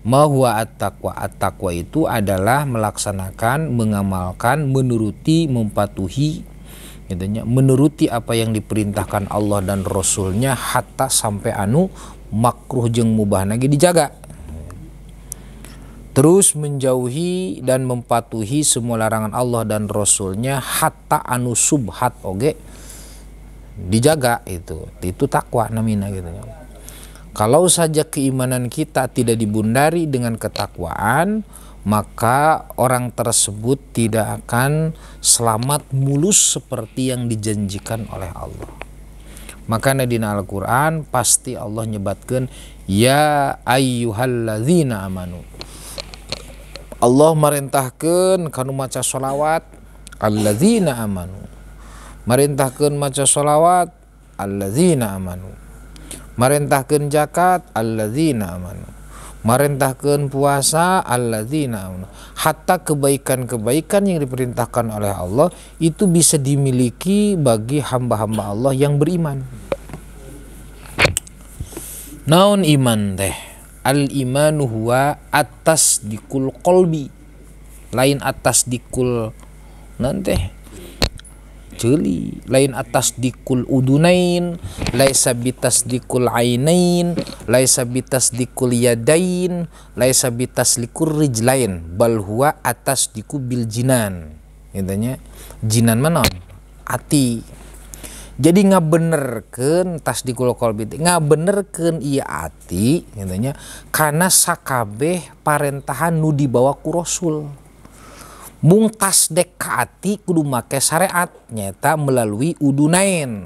Ma huwa at-taqwa? At-taqwa itu adalah melaksanakan, mengamalkan, menuruti, mempatuhi, gitu nya, menuruti apa yang diperintahkan Allah dan Rasulnya hatta sampai anu makruh jeung mubah lagi dijaga. Terus menjauhi dan mempatuhi semua larangan Allah dan Rasulnya hatta anu subhat oge dijaga itu. Itu takwa namina gitu nya. Kalau saja keimanan kita tidak dibundari dengan ketakwaan, maka orang tersebut tidak akan selamat mulus seperti yang dijanjikan oleh Allah. Makanya di Al-Quran pasti Allah nyebatkan ya ayyuhalladzina amanu. Allah merintahkan kanu maca sholawat alladzina amanu. Merintahkan maca sholawat alladzina amanu. Merintahkan zakat alladzina amanu. Merintahkan puasa alladzina amanu. Hatta kebaikan-kebaikan yang diperintahkan oleh Allah itu bisa dimiliki bagi hamba-hamba Allah yang beriman. Naon iman teh? Al imanu huwa atas dikul qalbi. Lain atas dikul nanti ceuli, lain atas dikul udunain, laisa bitasdikul ainain, laisa bitasdikul yadain, laisa bitaslikur rijlain, bal huwa atas diku bil jinan. Intinya jinan mana? Ati. Jadi ngabenerkeun tasdikul qalbi teh, ngabenerkeun ieu ati intinya kana sakabeh parentahan nu dibawa ku Rasul. Mung tasdek ka ati kudu make syariat nyata melalui udunain.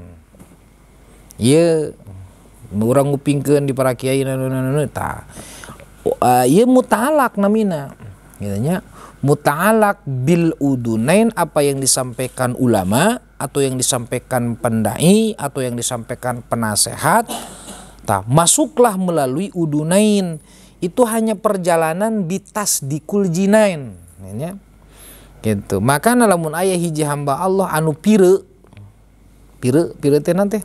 Ieu urang ngupingkeun di para kiai nu tah. Ieu muta'alaq namina. Gitu nya, muta'alaq bil udunain, apa yang disampaikan ulama atau yang disampaikan pendai atau yang disampaikan penasehat, tah masuklah melalui udunain. Itu hanya perjalanan bitasdikul jinain, ya. Gitu. Maka lamun aya hiji hamba Allah anu pire pire pire teh nanti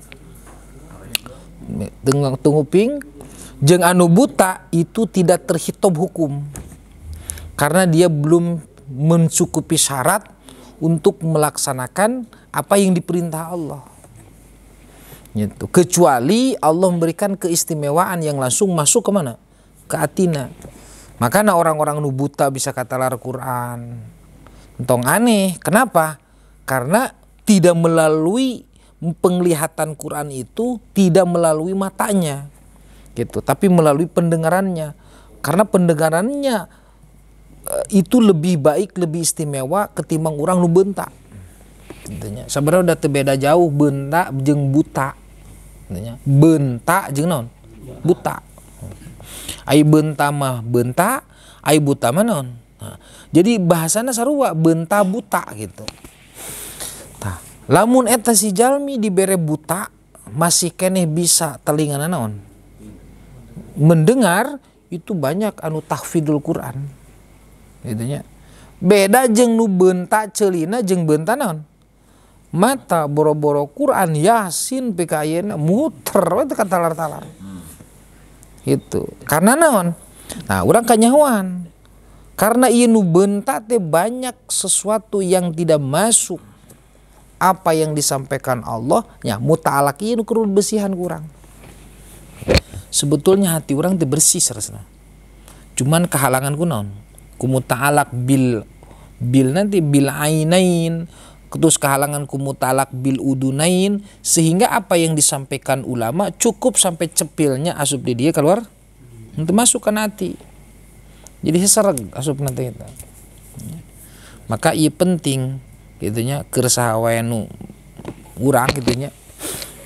tenguping jeung anu buta itu tidak terhitung hukum karena dia belum mencukupi syarat untuk melaksanakan apa yang diperintah Allah. Gitu. Kecuali Allah memberikan keistimewaan yang langsung masuk ke mana? Ke atina. Makanya orang-orang nu buta bisa katalar Quran. Entong aneh, kenapa? Karena tidak melalui penglihatan Quran itu, tidak melalui matanya, gitu, tapi melalui pendengarannya. Karena pendengarannya itu lebih baik, lebih istimewa ketimbang orang nu bentak. Intinya, sebenarnya udah terbeda jauh bentak jeung buta. Intinya, bentak jeung naon? Buta. Ai benta mah bentak, ai buta mah naon? Nah, jadi bahasana sarua benta buta gitu. Tah, lamun eta si jalmi dibere buta masih keneh bisa telingana naon? Mendengar itu banyak anu tahfidul Quran. Gitu nya. Beda jeung nu beunta ceulina jeung beunta naon? Mata boro-boro Quran Yasin pika ayeuna muter we teu katalar-talar. Gitu. Karena naon? Nah, urang kanyahoan. Karena ieu nu beunta teh banyak sesuatu yang tidak masuk apa yang disampaikan Allah, ya muta'alaq ieu nu kudu bersihan kurang. Sebetulnya hati orang teh bersih sarasna. Cuman kehalangan ku naon? Ku muta'alaq bil bil nanti bil ainain, terus kehalangan ku muta'alaq bil udunain, sehingga apa yang disampaikan ulama cukup sampai cepilnya asup di dia keluar untuk masuk ke hati. Jadi sesereg asup nanti itu. Maka ieu penting gitunya keur saha wae nu urang gitunya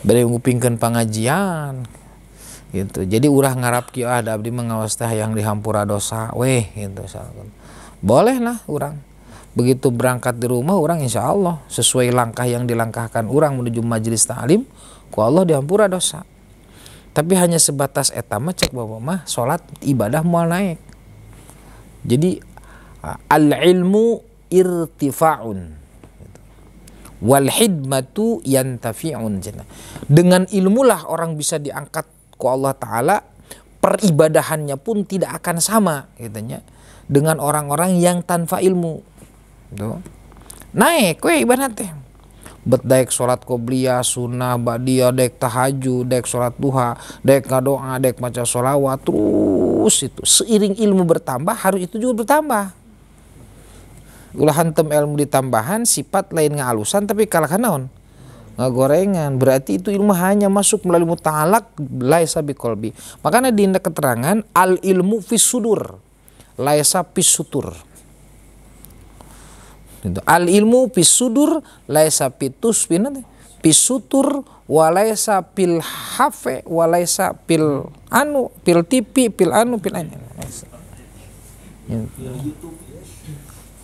bade ngupingkeun pangajian gitu. Jadi urang ngarap kieu ah da abdi mah ngawas teh hayang dihampura dosa weh gitu misalkan. Boleh lah urang. Begitu berangkat di rumah urang insya Allah sesuai langkah yang dilangkahkan urang menuju majelis ta'lim ku Allah dihampura dosa. Tapi hanya sebatas eta mah cek bapak mah salat ibadah moal naik. Jadi al ilmu irtifa'un wal hidmatu yantafi'un. Dengan ilmulah orang bisa diangkat ku Allah Ta'ala, Peribadahannya pun tidak akan sama gitu nya dengan orang-orang yang tanpa ilmu. Gitu. Naik we ibadah teh. Bet daek salat qobliyah, sunnah, ba'diyah, daek tahajud, daek salat duha, daek ngadoa, daek maca sholawat, terus itu. Seiring ilmu bertambah harus itu juga bertambah. Ulah hantem ilmu ditambahan sifat lain ngaalusan tapi kalah naon? Ngagorengan. Berarti itu ilmu hanya masuk melalui muta'alaq laisa biqalbi. Makanya di keterangan al ilmu fis sudur laisa fis sutur. Al ilmu fis sudur laisa pitus pisutur walaisa pil hafe walaisa pil anu pil tipi pil anu pil anu.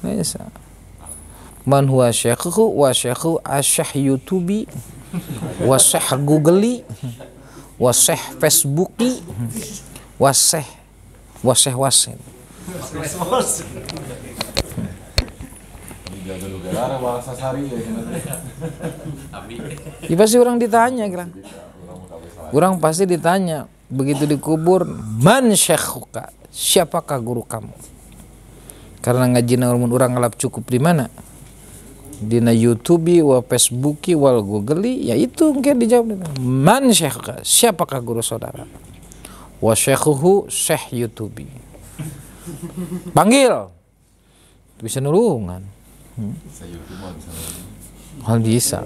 Laisa. Man huwa syekhu wa syekhu asyah YouTubi wa syekh Google wa syekh Facebooki wa syekh wa syekh wasih. Ya pasti orang ditanya kira. Orang pasti ditanya begitu dikubur, man syekhuka, siapakah guru kamu? Karena ngaji mun urang ngalap cukup di mana? Dina YouTube wa Facebooki wal Google, ya itu mungkin dijawab. Man syekhuka, siapakah guru saudara? Wa syekhuhu syekh YouTube. Panggil. Bisa nulungan. Hal bisa.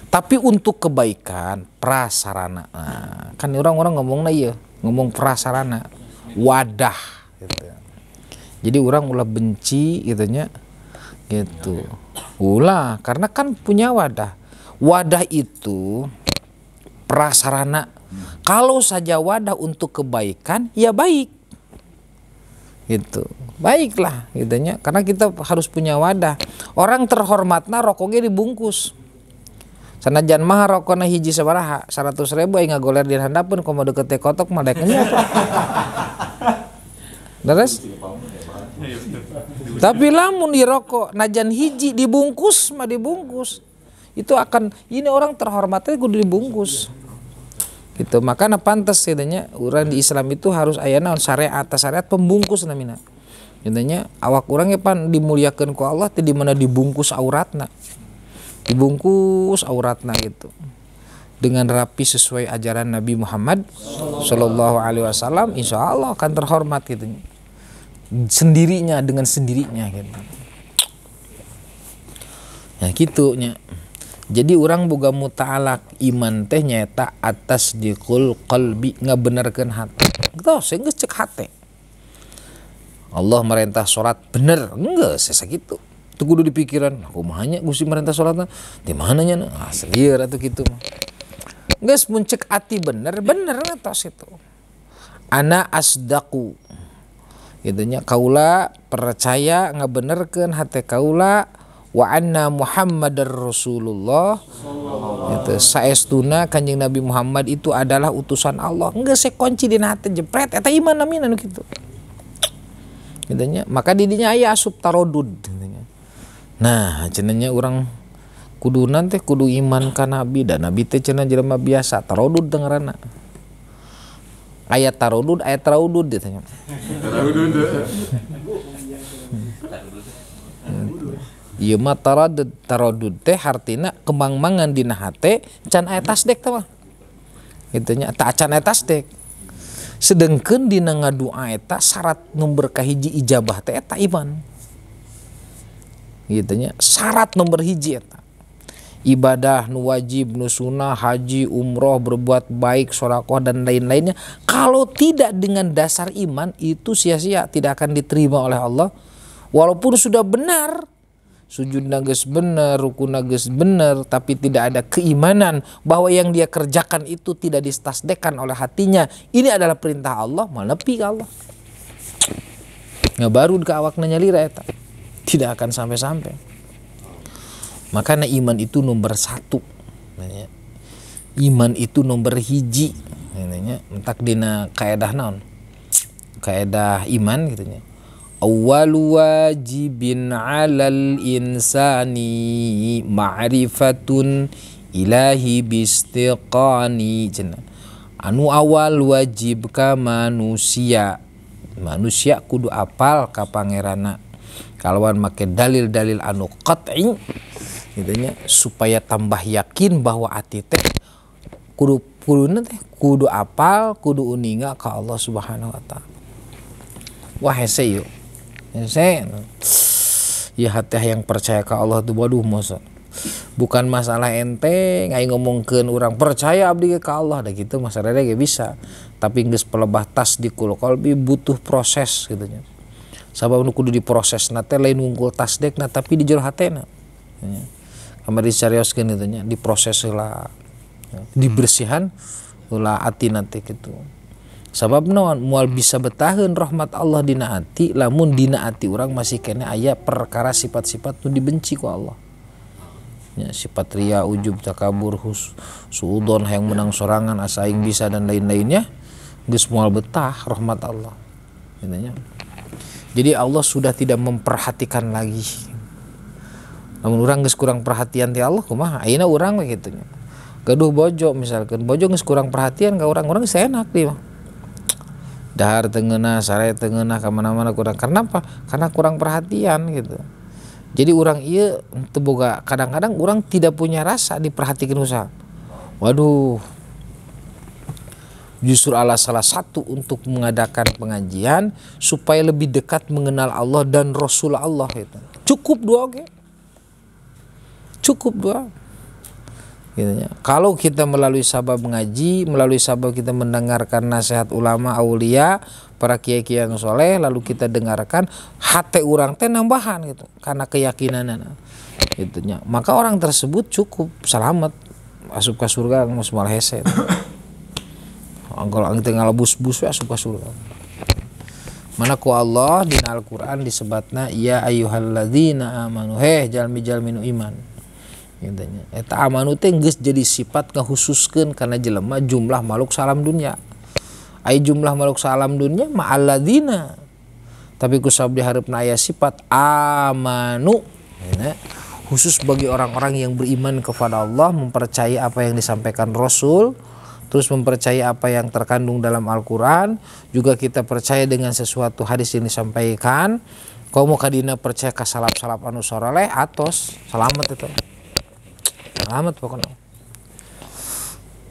Tapi untuk kebaikan prasarana. Nah, kan orang-orang ngomongna ieu, ngomong prasarana, wadah gitu. Jadi orang ulah benci gitu nya. Gitu. Ulah karena kan punya wadah. Wadah itu prasarana. Kalau saja wadah untuk kebaikan ya baik. Gitu. Baiklah gitu nya, karena kita harus punya wadah. Orang terhormatna rokoknya dibungkus. Sanajan mah rokokna hiji sabaraha 100.000 aing ngagoler di handapeun komo deket teh kotok mah daek nya. Terus tapi lamun dirokok najan hiji dibungkus mah dibungkus. Itu akan ini orang terhormatnya kudu dibungkus. Gitu, makanya pantas gitu nya urang di Islam itu harus aya naon syariat, syariat pembungkus namina. Gitu nya awak urang ge pan dimuliakeun ku Allah teh di mana dibungkus auratna. Dibungkus auratna gitu. Dengan rapi sesuai ajaran Nabi Muhammad sallallahu alaihi wasallam, insyaallah akan terhormat gitu. Sendirinya dengan sendirinya gitu. Ya gitu nya. Jadi orang boga muta'alaq iman teh nyaeta atas dikul qalbi ngabenerkeun hati. Geus geus cek hate. Allah merintah salat bener, geus sakitu. Teu kudu dipikiran, kumaha nya Gusti merintah salatna? Di mana nya? Ah selieur atuh kitu mah. Geus mun cek ati bener, bener tos itu. Ana asdaqu. Gitu nya kaula percaya ngabenerkeun hate kaula wa anna Muhammadar Rasulullah. Itu saestuna Kanjeng Nabi Muhammad itu adalah utusan Allah. Geus kunci dina hate jepret eta iman namina nu kitu. Gitu nya, maka didinya aya asup tarodud gitu nya. Nah, cenah nya urang kudunan teh kudu iman ka nabi dan nabi teh cenah jelema biasa tarodud teh ngaranna. Aya tarodud, aya taraudud gitu nya. Tarodud. Ieu mah taradud, taradud teh hartina kemangmangan dina hate can aya tasdek teh mah. Kitu nya, tah can aya tasdek. Sedengkeun dina ngadua eta syarat nomor kahiji ijabah teh eta iman. Kitu nya, syarat nomor hiji eta. Ibadah nu wajib, nu sunnah, haji, umroh, berbuat baik, sedekah dan lain-lainnya, kalau tidak dengan dasar iman itu sia-sia, tidak akan diterima oleh Allah. Walaupun sudah benar, sujud geus bener, rukun geus bener, tapi tidak ada keimanan bahwa yang dia kerjakan itu tidak distasdekan oleh hatinya. Ini adalah perintah Allah, malepi ke Allah. Nggak baru ke awakna nyalira eta. Tidak akan sampai-sampai. Makanya iman itu nomor satu. Iman itu nomor hiji. Entak dina kaedah naon? Kaedah iman gitu nya. Awwalu wajibin 'alal insani ma'rifatun ilahi bistiqani. Anu awal wajib ka manusia. Manusia kudu apal ka pangeranna. Kalawan make dalil-dalil anu qat'i gitu nya, supaya tambah yakin bahwa ati teh kudu kuduna teh kudu apal, kudu uninga ka Allah Subhanahu wa taala. Wah hese yuk. Hese. Ya hati yang percaya ka Allah tuh waduh masa. Bukan masalah enteng aing ngomongkeun urang percaya abdi ka Allah da gitu masalahnya ge bisa. Tapi geus pelebah tasdiqul qalbi butuh proses gitu nya. Sabab nu kudu diprosesna teh lain wungkul tasdekna tapi di jero hatena. Nya. Kamari disarioskeun kitu nya, diproses heula. Dibersihan heula atina teh kitu. Sabab naon moal bisa betaheun rahmat Allah dina ati lamun dina ati urang masih keneh aya perkara sifat-sifat nu dibenci ku Allah. Ya, sifat ria, ujub, takabur, suudon, hayang menang sorangan, asa aing bisa dan lain-lainnya geus moal betah rahmat Allah. Gitu nya. Jadi Allah sudah tidak memperhatikan lagi. Lamun urang geus kurang perhatian ti Allah kumaha? Ayeuna urang we kitu nya. Gaduh bojo misalkan, bojo geus kurang perhatian ka urang, urang geus enak dia mah. Dahar teu ngeunah, sare teu ngeunah, ka mana-mana kurang. Karena apa? Karena kurang perhatian gitu. Jadi urang ieu teu boga, kadang-kadang urang tidak punya rasa diperhatikan usaha. Waduh. Justru ala salah satu untuk mengadakan pengajian supaya lebih dekat mengenal Allah dan Rasul Allah itu. Cukup dua oke. Cukup dua. Gitu ya. Kalau kita melalui sabab mengaji, melalui sabab kita mendengarkan nasihat ulama, aulia, para kiai-kiai yang soleh, lalu kita dengarkan, hati urang teh nambahan gitu, karena keyakinan gitu nya. Maka orang tersebut cukup selamat asup ke surga geus moal hese. Kalau ang teh ngalebus-bus we asup ka surga. Mana ku Allah dina Al-Qur'an disebatna ya ayyuhalladzina amanu, heh jalmi-jalmi nu iman. Gitu nya. Eta amanu teh geus jadi sifat ngahususkeun kana jelema jumlah makhluk salam dunya. Ai jumlah makhluk salam dunya ma'alladzina. Tapi ku sabab dihareupeuna aya sifat amanu. Ya, khusus bagi orang-orang yang beriman kepada Allah, mempercayai apa yang disampaikan Rasul, terus mempercayai apa yang terkandung dalam Al-Quran, juga kita percaya dengan sesuatu hadis yang disampaikan. Komo kadina percaya ka salaf-salaf anu soroleh atos selamat itu. Selamat pokoknya.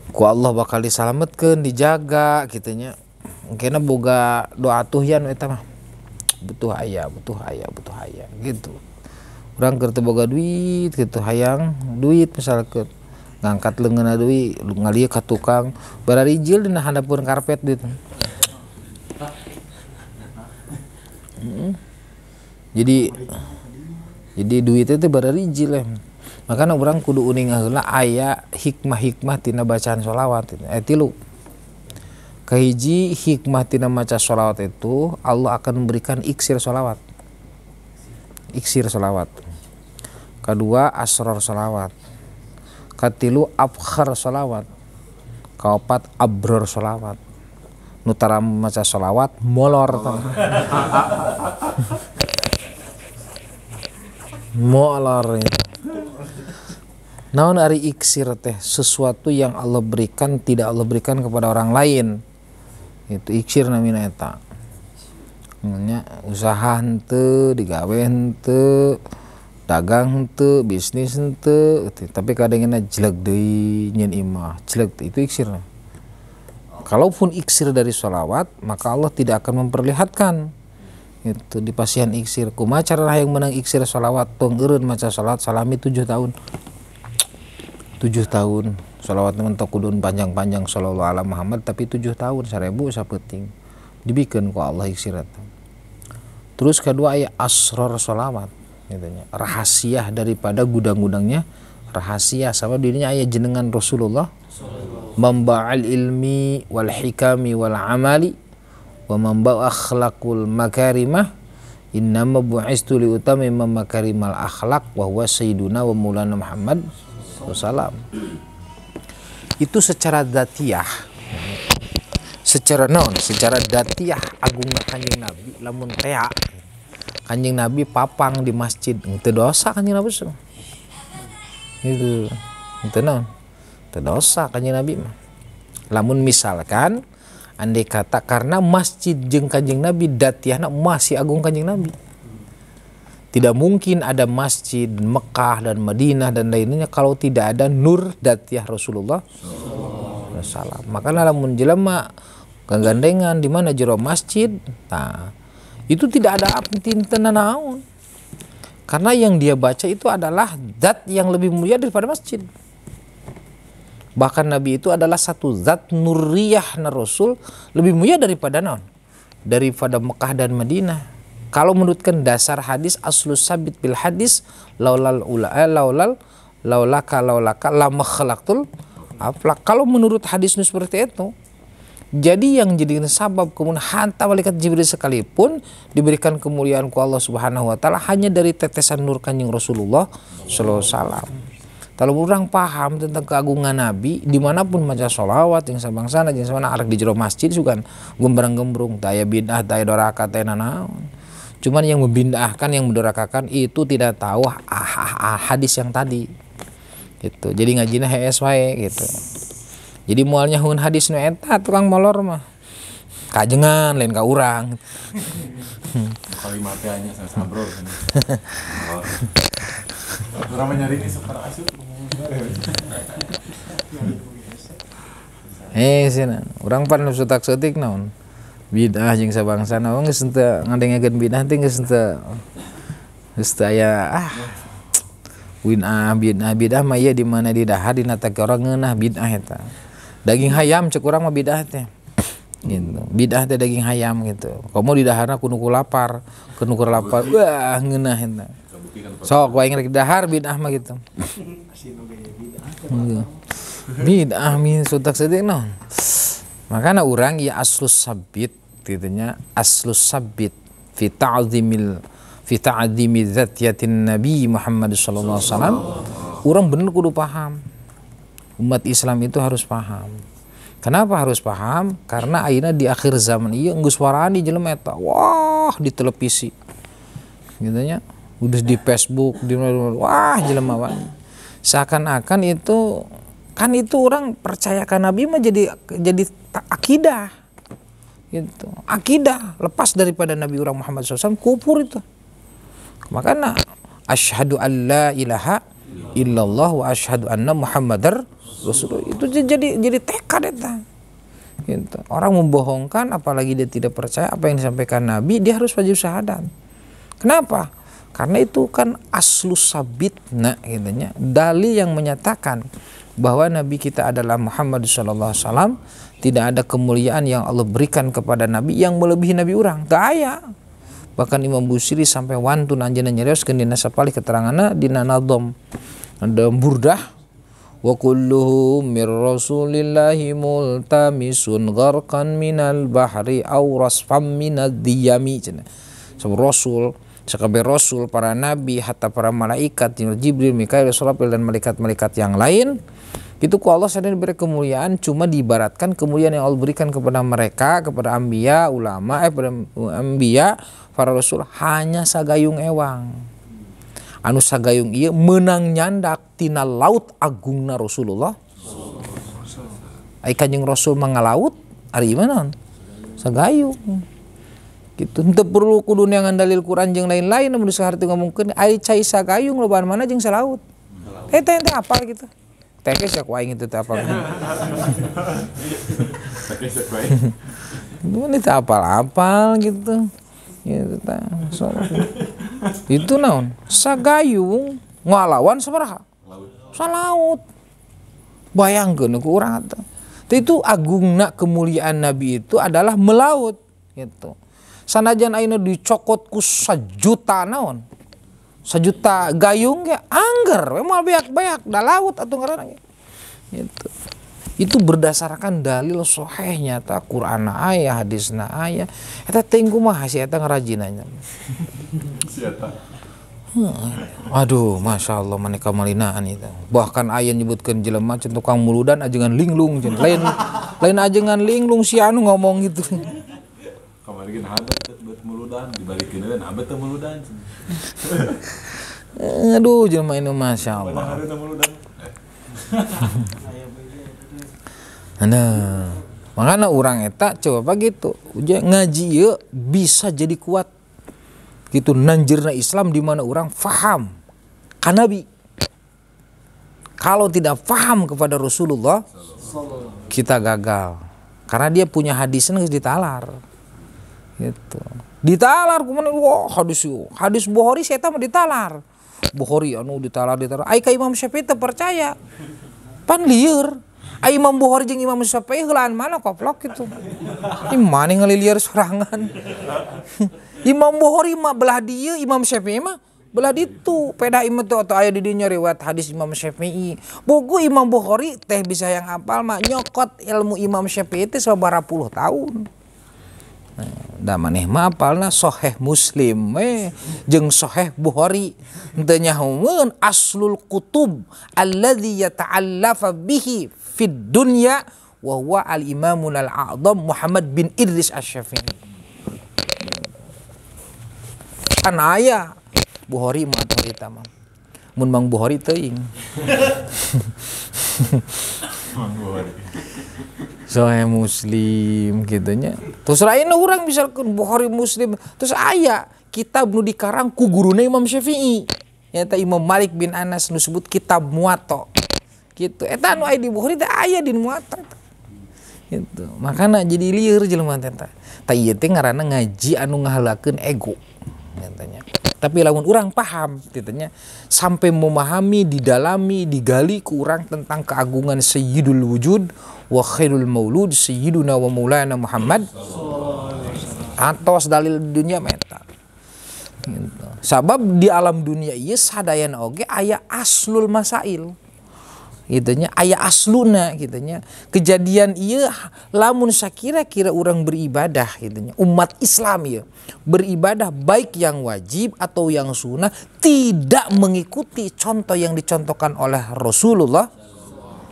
Ku Allah bakal diselamatkeun, dijaga kitu nya. Engkena boga doa tuhyan eta mah. Butuh aya, butuh aya, butuh aya gitu. Urang keur teu boga duit gitu, hayang duit misalkan ngangkat leungeunna deui ngalieu ka tukang bararijil dina handapeun karpet duit. Jadi duitnya teh bararijil ya. Makana urang kudu uning heula aya hikmah-hikmah tina bacaan sholawat. Tilu. Kahiji hikmah tina maca sholawat itu Allah akan memberikan iksir sholawat. Iksir sholawat. Kedua asror sholawat. Katilu abkhar sholawat. Kaopat abror sholawat. Nu tara maca sholawat molor. Molor itu. Naon ari iksir teh? Sesuatu yang Allah berikan tidak Allah berikan kepada orang lain. Itu iksir namina eta. Nya usaha henteu, digawe henteu, dagang henteu, bisnis henteu, tapi kadangna jelek deui nyeun imah, jelek itu iksir. Kalaupun iksir dari sholawat, maka Allah tidak akan memperlihatkan. Itu di pasihan iksir. Kumaha cara yang menang iksir sholawat? Tong eureun maca sholawat salami 7 tahun. 7 tahun sholawat mentok kudun panjang-panjang shallallahu ala Muhammad tapi 7 tahun 1000 sapeuting dibikeun ku Allah iksir eta. Terus kedua aya asror sholawat gitu nya. Rahasia daripada gudang-gudangnya rahasia sabab dirinya aya jenengan Rasulullah mamba'al ilmi wal hikami wal amali wa mamba'u akhlaqul makarimah innama bu'istu li utamima makarimal akhlaq wa huwa sayyiduna wa maulana Muhammad salam. Itu secara dzatiyah, secara non, secara dzatiyah agungna Kanjeng Nabi lamun tea Kanjeng Nabi papang di masjid teu dosa Kanjeng Nabi itu teu naon teu dosa Kanjeng Nabi mah. Lamun misalkan andai kata karena masjid jeung Kanjeng Nabi datiahna masih agung Kanjeng Nabi. Tidak mungkin ada masjid Mekah dan Madinah dan lainnya kalau tidak ada nur datiah Rasulullah SAW. Makanya lamun jelema gandengan di mana jero masjid, nah itu tidak ada tinten naon. Karena yang dia baca itu adalah zat yang lebih mulia daripada masjid. Bahkan Nabi itu adalah satu zat nuriyah na Rasul lebih mulia daripada naon? Daripada Mekah dan Madinah. Kalau menurutkan dasar hadis aslus sabit bil hadis laulal ula laulal laulaka laulaka lama khalaqtul aflak. Kalau menurut hadis nu seperti itu, jadi yang jadi sabab kemudian hantar malaikat Jibril sekalipun diberikan kemuliaan ku Allah Subhanahu wa taala hanya dari tetesan nur Kanjeng Rasulullah sallallahu alaihi wasallam. Kalau orang paham tentang keagungan Nabi, dimanapun maca sholawat yang sabangsana jeung samana arek di jero masjid sugan gembrang-gembrung taya bid'ah taya doraka taya nanaon. Cuman yang membid'ahkan, yang mendorakakan itu tidak tahu hadis yang tadi. Gitu. Jadi ngajina hees wae gitu. Jadi mualnya hun hadis nu eta tukang molor mah. Kajengan lain ka urang. Kalimatnya hanya sabrol. Urang nyari ini super asup. Sina, urang pan nu sutak seutik naon? Bid'ah jeung sabangsana geus henteu ngadengekeun bid'ah teh geus henteu geus teu aya bid'ah bid'ah bid'ah mah ieu di mana di dahar dina teh urang ngeunah bid'ah eta. Daging hayam cek urang mah bid'ah teh. Gitu. Bid'ah teh daging hayam gitu. Komo di daharna kudu ku lapar, kudu ku lapar. Wah, ngeunah eta. Sok wae rek dahar bid'ah mah gitu. Bid'ah min sutak seutik naon. Makanya urang ya aslus sabit gitunya, aslus sabit fi ta'zimil fi ta'zimi dzatiyatin Nabi Muhammad sallallahu alaihi wasallam. Urang bener kudu paham. Umat Islam itu harus paham. Kenapa harus paham? Karena ayeuna di akhir zaman ieu geus warani jelema eta. Wah, di televisi. Gitunya, udah di Facebook, di wah jelema wani. Seakan-akan itu kan itu orang percaya ke Nabi mah jadi akidah gitu. Akidah lepas daripada Nabi orang Muhammad SAW kufur itu. Makanya asyhadu alla ilaha illallah wa asyhadu anna Muhammadar Rasulullah. Itu jadi tekad eta. Gitu. Orang membohongkan apalagi dia tidak percaya apa yang disampaikan Nabi, dia harus wajib syahadat. Kenapa? Karena itu kan aslus sabitna gitu nya. Dalil yang menyatakan bahwa Nabi kita adalah Muhammad sallallahu alaihi wasallam, tidak ada kemuliaan yang Allah berikan kepada Nabi yang melebihi Nabi urang. Teu aya. Bahkan Imam Busiri sampai wantun anjeunna nyarioskeun dina sapalih keteranganna dina nadham Burdah, wa kulluhum mir rasulillahi multamisun gharqan minal bahri aw rasfam minad diyami. Cenah. Rasul, sakabeh rasul, para nabi, hatta para malaikat, Jibril, Mikail, Israfil dan malaikat-malaikat yang lain, itu ku Allah sadaya diberi kemuliaan, cuma diibaratkan kemuliaan yang Allah berikan kepada mereka, kepada anbiya, ulama, kepada anbiya, para rasul hanya sagayung ewang. Anu sagayung ieu meunang nyandak tina laut agungna Rasulullah. Ai Kanjeng Rasul mangalaut ari ieu naon? Sagayung. Gitu. Henteu perlu kudu neangan dalil Quran jeung lain-lain mun saharti ngomongkeun ai cai sagayung lobaan mana jeung salaut. Eta ente apal gitu. Teh sia ku aing itu teh apal. Teh sia ku aing. Mun teh apal-apal gitu. Gitu tah. So, itu naon? Sagayung ngalawan sabaraha? Salaut. Bayangkeun ku urang teh. Itu agungna kemuliaan Nabi itu adalah melaut gitu. Sanajan ayeuna dicokot ku sajuta naon? Sajuta gayung ge angger we moal beak-beak da laut atuh ngaranna ge. Gitu. Itu berdasarkan dalil sahih nyata Qur'an aya, hadisna aya. Eta teuing kumaha si eta ngarajinanya. Si eta. Aduh, masya Allah maneka malinaan itu. Bahkan aya nyebutkeun jelema cenah tukang muludan ajengan linglung cenah. Lain lain ajengan linglung si anu ngomong gitu. Kamari ge naha bet muludan dibalikeun we naha bet muludan. Aduh, jelema ini masya Allah. Nah, makanya orang eta coba gitu, ngaji ieu bisa jadi kuat. Gitu nanjirna Islam di mana orang faham ka Nabi. Kalau tidak faham kepada Rasulullah, kita gagal. Karena dia punya hadisnya geus ditalar. Gitu. Ditalar kumaha, wah hadis ieu. Hadis Bukhari saya mah ditalar. Bukhari anu ditalar. Ai ka Imam Syafi'i teu percaya. Pan lieur. Ai Imam Bukhari jeung Imam Syafi'i heulaan mana koplok gitu. Imane ngalilieur sorangan. Imam Bukhari mah belah dieu, Imam Syafi'i mah belah ditu. Peda imam teh atau aya di dinya riwayat hadis Imam Syafi'i. Buku Imam Bukhari teh bisa yang hafal mah nyokot ilmu Imam Syafi'i teh sabaraha puluh tahun. Da maneh mah apalna Sahih Muslim we jeung Sahih Bukhari. Henteu nyahoeun aslul kutub alladzi yata'allafa bihi fid dunya wa huwa al-imamul a'dham Muhammad bin Idris Asy-Syafi'i. Kan aya Bukhari mah otorita mah. Mun Mang Bukhari teuing. Mang Bukhari. Sahih Muslim gitu nya. Terus lain orang misalkan Bukhari Muslim, terus aya kitab nu dikarang ku guruna Imam Syafi'i. Nyata Imam Malik bin Anas nu sebut kitab Muwatta. Gitu. Eta anu aya di Bukhari teh aya di Muwatta. Gitu. Makana jadi lieur jelema teh. Tah ieu teh ngaranna ngaji anu ngahalakeun ego. Nyatanya. Tapi lamun urang paham titanya sampai memahami, didalami, digali ku urang tentang keagungan Sayyidul Wujud wa khairul maulud Sayyiduna wa Maulana Muhammad atos dalil dunia meta. Gitu. Sabab di alam dunia ieu sadayana oge aya aslul masail. Gitunya aya asluna gitunya. Kejadian ieu lamun sakira-kira urang beribadah gitunya. Umat Islam ieu beribadah baik yang wajib atau yang sunnah tidak mengikuti contoh yang dicontohkan oleh Rasulullah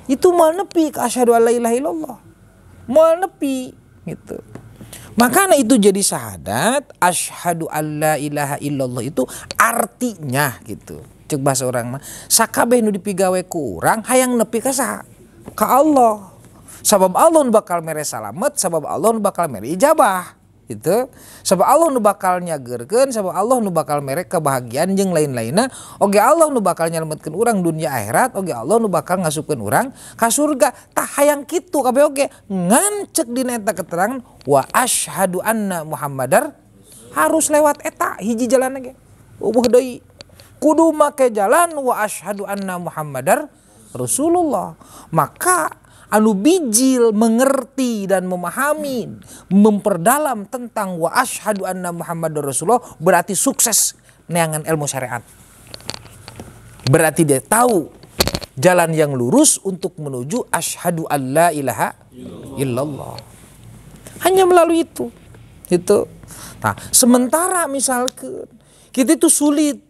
itu moal nepi ka asyhadu alla ilaha illallah. Moal nepi gitu. Makanya itu jadi syahadat asyhadu alla ilaha illallah itu artinya gitu. Cek bahasa orang mah sakabeh nu dipigawe ku urang hayang nepi ka saha? Ka Allah. Sabab Allah nu bakal mere salamet, sabab Allah nu bakal mere ijabah gitu. Sabab Allah nu bakal nyageurkeun, sabab Allah nu bakal mere kebahagiaan jeung lain-lainna. Oge Allah nu bakal nyalametkeun urang dunia akhirat, oge Allah nu bakal ngasupkeun urang ka surga. Tah hayang kitu kabeh oge ngan cek dina eta keterangan wa asyhadu anna Muhammadar harus lewat eta hiji jalan ge. Eueuh deui. Kudu make jalan wa asyhadu anna Muhammadar Rasulullah. Maka anu bijil mengerti dan memahami, memperdalam tentang wa asyhadu anna Muhammadar Rasulullah berarti sukses neangan ilmu syariat. Berarti dia tahu jalan yang lurus untuk menuju asyhadu alla ilaha illallah. Hanya melalui itu. Gitu. Nah, sementara misalkan kita itu sulit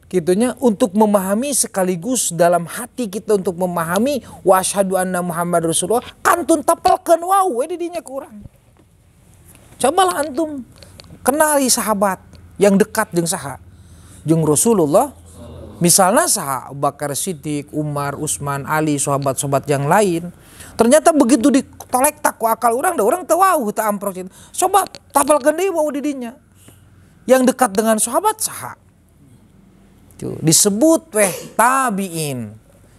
gitunya untuk memahami sekaligus dalam hati kita untuk memahami wa asyhadu anna Muhammad Rasulullah kantun tapelkeun wau we di dinya kurang. Cobalah antum kenali sahabat yang dekat jeung saha? Jeung Rasulullah. Misalnya saha Abu Bakar Siddiq, Umar, Utsman, Ali, sahabat-sahabat yang lain. Ternyata begitu ditolek tak ku akal urang da urang teu wau teu amprok. Coba tapelkeun deui wau di dinya. Yang dekat dengan sahabat saha? Disebut weh tabiin.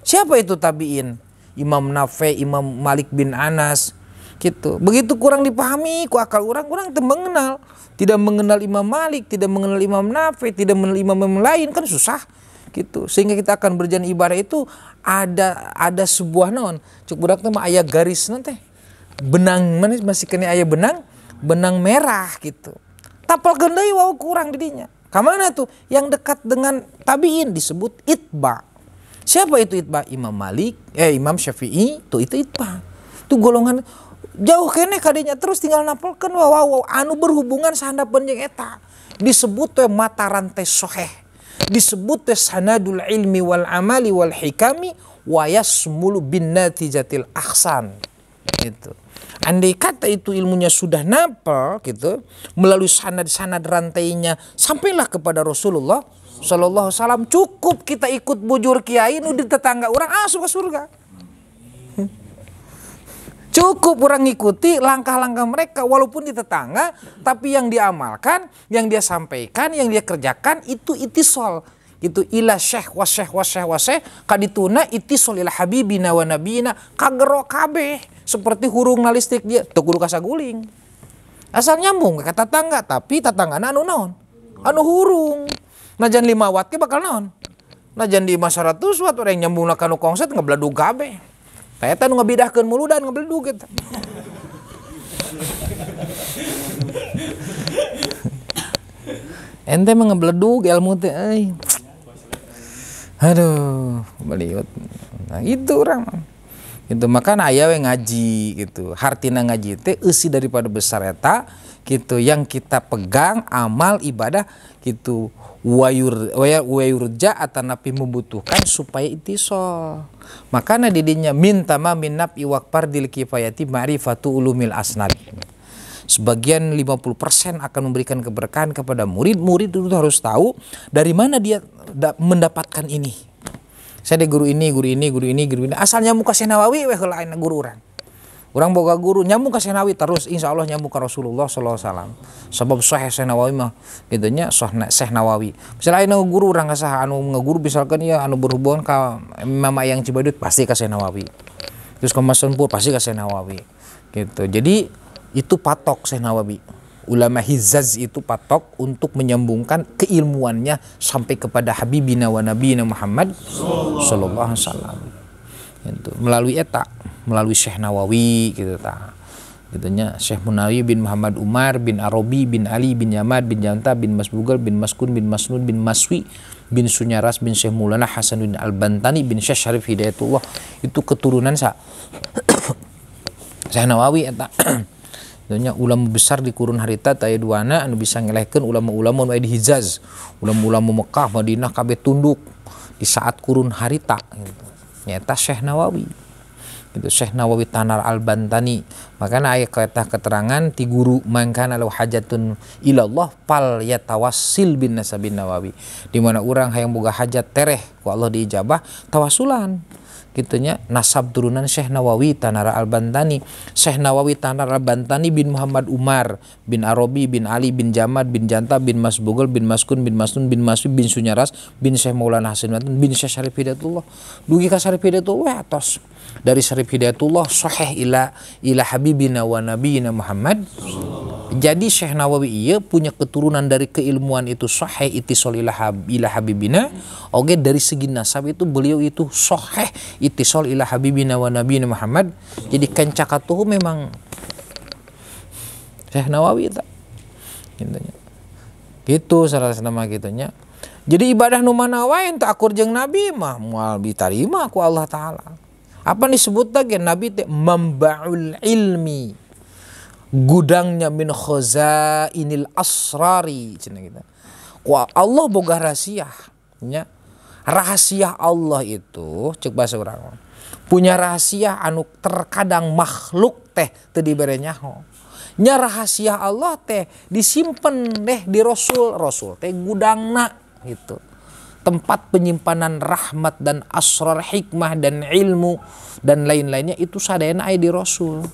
Siapa itu tabiin? Imam Nafi, Imam Malik bin Anas gitu. Begitu kurang dipahami ku akal urang, urang teu mengenal. Tidak mengenal Imam Malik, tidak mengenal Imam Nafi, tidak mengenal imam yang lain kan susah gitu. Sehingga kita akan berjalan ibadah itu ada sebuah naon. Cuk budak teh mah aya garis teh. Benang mana masih kena aya benang, benang merah gitu. Tapelkeun deui wau kurang di dinya. Kamana tuh? Yang dekat dengan tabiin disebut itba. Siapa itu itba? Imam Malik, Imam Syafi'i, tuh itu itba. Tuh golongan jauh kene kadinya terus tinggal napelkeun wow, wow anu berhubungan sahandapeun jeung eta. Disebut teh mata rantai soheh. Disebut teh sanadul ilmi wal amali wal hikami wa yasmulu bin natijatil ahsan. Gitu. Andai kata itu ilmunya sudah napel gitu melalui sanad-sanad rantainya sampailah kepada Rasulullah Shallallahu alaihi wasallam, cukup kita ikut bujur kiai nu di tetangga orang asup ke surga. Cukup orang ngikuti langkah-langkah mereka walaupun di tetangga, tapi yang diamalkan, yang dia sampaikan, yang dia kerjakan itu itisol. Itu ila syekh wa syekh wa syekh wa syekh kadituna itisol ila habibina wa nabiyina kagero kabeh seperti hurungna listrik dia teu kudu kasaguling. Asal nyambung ke tetangga, tapi tetanggana anu naon? Anu hurung. Najan 5 watt ke bakal naon? Najan di 500 watt orang nyambungna ka nu kongset ngebledug kabeh. Tah eta nu ngabidahkeun muludan ngebledug eta. Ente mah ngebledug ilmu teh euy. Aduh, beliut. Nah itu orang. Gitu makana aya we ngaji gitu. Hartina ngaji teh eusi daripada besar eta gitu yang kita pegang amal ibadah gitu wayurja atanapi membutuhkan supaya itisol. Makana didinya minta ma minab iwak pardil kifayati ma'rifatu ulumil asnad. Sebagian 50% akan memberikan keberkahan kepada murid-murid itu harus tahu dari mana dia mendapatkan ini. Saya ada guru ini, guru ini, guru ini, guru ini. Asal nyambung ka Syekh Nawawi weh heula guru urang. Urang boga guru nyambung ka Syekh Nawawi terus insya Allah nyambung ka Rasulullah sallallahu alaihi wasallam. Sebab sahih Syekh Nawawi mah gitu nya Syekh Nawawi. Misalnya aya guru urang ka saha anu ngaguru misalkan ya anu berhubungan ka Mama Eyang Cibaduyut pasti ka Syekh Nawawi. Terus ka Mas Sempur pasti ka Syekh Nawawi. Gitu. Jadi itu patok Syekh Nawawi. Ulama Hizaz itu patok untuk menyambungkan keilmuannya sampai kepada Habibina wa Nabiyina Muhammad sallallahu alaihi wasallam. Gitu. Melalui eta, melalui Syekh Nawawi gitu ta. Gitunya Syekh Munawi bin Muhammad Umar bin Arabi bin Ali bin Yamad bin Janta bin Masbugal bin Maskun bin Masnun bin Maswi bin Sunyaras bin Syekh Maulana Hasan bin Al-Bantani bin Syekh Syarif Hidayatullah. Itu keturunan sa Syekh Nawawi eta. Dunya ulama besar di kurun harita taya duana anu bisa ngelehkeun ulama-ulama nu aya di Hijaz, ulama-ulama Mekah, Madinah kabeh tunduk di saat kurun harita gitu. Nyata Syekh Nawawi. Itu Syekh Nawawi Tanar Al-Bantani. Makana aya keterangan ti guru mangkana lahu hajatun ilallah fal yatawassil bin nasabin Nawawi. Di mana urang hayang boga hajat tereh ku Allah diijabah tawassulan. Gitunya nasab turunan Syekh Nawawi Tanara Al-Bantani. Syekh Nawawi Tanara Al-Bantani bin Muhammad Umar bin Arabi bin Ali bin Jamad bin Janta bin Masbugel bin Maskun bin Masnun bin Maswi bin Sunyaras bin Syekh Maulana Hasan bin Syekh Syarif Hidayatullah. Dugi ka Syarif Hidayatullah atos. Dari Syarif Hidayatullah sahih ila habibina wa nabiyina Muhammad. Jadi Syekh Nawawi iya punya keturunan dari keilmuan itu sahih itisol ila habibina. Oke, dari segi nasab itu beliau itu sahih itisol ila habibina wa nabiyina Muhammad. Jadi kencakatuhu memang Syekh Nawawi tak. Gitu salah nama gitunya. Jadi ibadah nu mana wae teu akur jeung Nabi mah moal ditarima ku Allah Taala. Apa disebut lagi Nabi teh mambaul ilmi, gudangnya min khazainil asrari cenah kita. Ku Allah boga rahasia nya. Rahasia Allah itu cek bahasa urang punya rahasia anu terkadang makhluk teh teu dibere nyaho. Nya rahasia Allah teh disimpen deh di Rasul, Rasul teh gudangna gitu. Tempat penyimpanan rahmat dan asrar hikmah dan ilmu dan lain-lainnya itu sadayana aya di Rasul.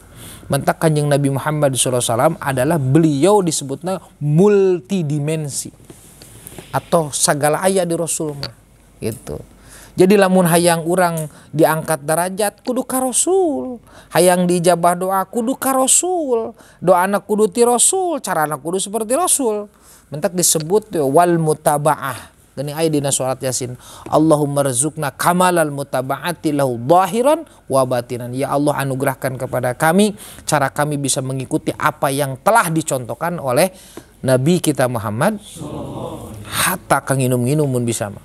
Mentak Kanjeng Nabi Muhammad SAW adalah beliau disebutnya multidimensi atau segala aya di Rasul mah gitu. Jadi lamun hayang urang diangkat derajat kudu ka Rasul, hayang diijabah doa kudu ka Rasul, doana kudu ti Rasul, carana kudu seperti Rasul. Mentak disebut wal mutabaah. Gini aya dina surat Yasin, Allahumma rzuqna kamalal mutabaati lahu zahiran wa batinan. Ya Allah, anugerahkan kepada kami cara kami bisa mengikuti apa yang telah dicontohkan oleh Nabi kita Muhammad. Hatta kang nginum-nginum mun bisa mah.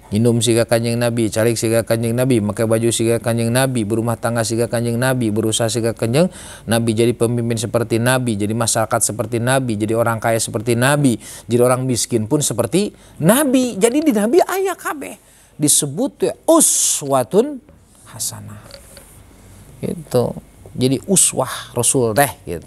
Nginum siga Kanjeng Nabi, calik siga Kanjeng Nabi, make baju siga Kanjeng Nabi, berumah tangga siga Kanjeng Nabi, berusaha siga Kanjeng Nabi, jadi pemimpin seperti Nabi, jadi masyarakat seperti Nabi, jadi orang kaya seperti Nabi, jadi orang miskin pun seperti Nabi. Jadi di Nabi aya kabeh disebut ya, uswatun hasanah. Gitu. Jadi uswah Rasul teh gitu.